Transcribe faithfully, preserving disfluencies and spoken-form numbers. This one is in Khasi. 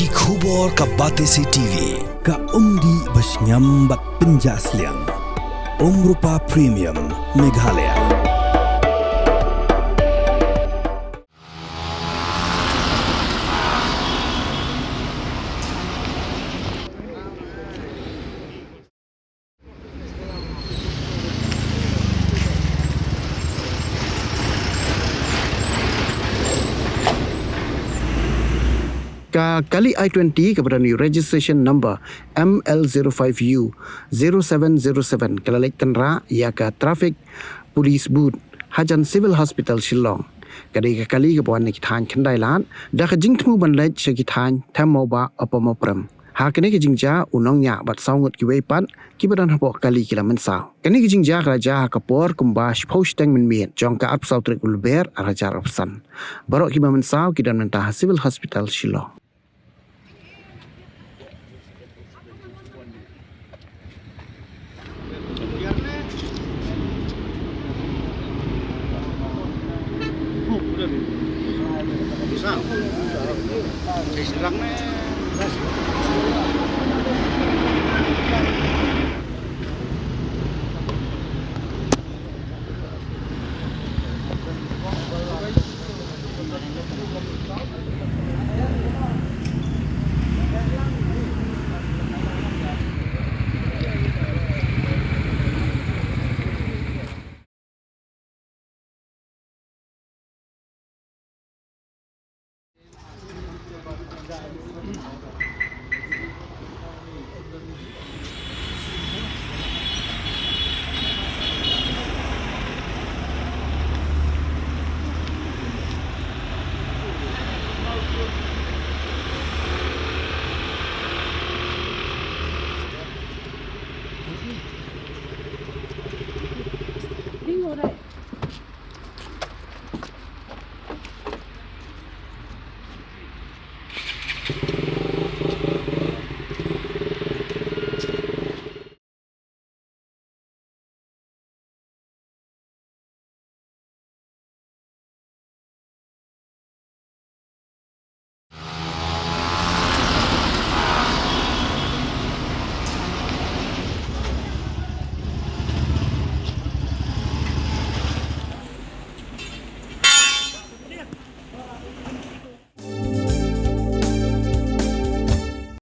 Ki khubor ka Batesi T V, ka umdih ba shngiam bad pynjah sliang. Umrupa Premium, Meghalaya. Ka kali i twenty kaba don ïa u registration number M L zero five U zero seven zero seven ka la leit tynrah ïa ka Traffic Police Booth hajan Civil Hospital Shillong. Ka dei ka kali kaba wan na ki thaiñ Khyndailad da ka jingthmu ban leit sha ki thaiñ Them Mawbah, Upper Mawprem. Ha kane ka jingjia u nongñiah bad saw ngut kiwei pat kiba don hapoh kali ki la mynsaw. Kane ka jingjia ka la jia ha ka por kumba shiphew shiteng mynmiet jong ka arphew saw tarik u Lber arhajar arphew san. Baroh kiba mynsaw ki don mynta ha Civil Hospital Shillong.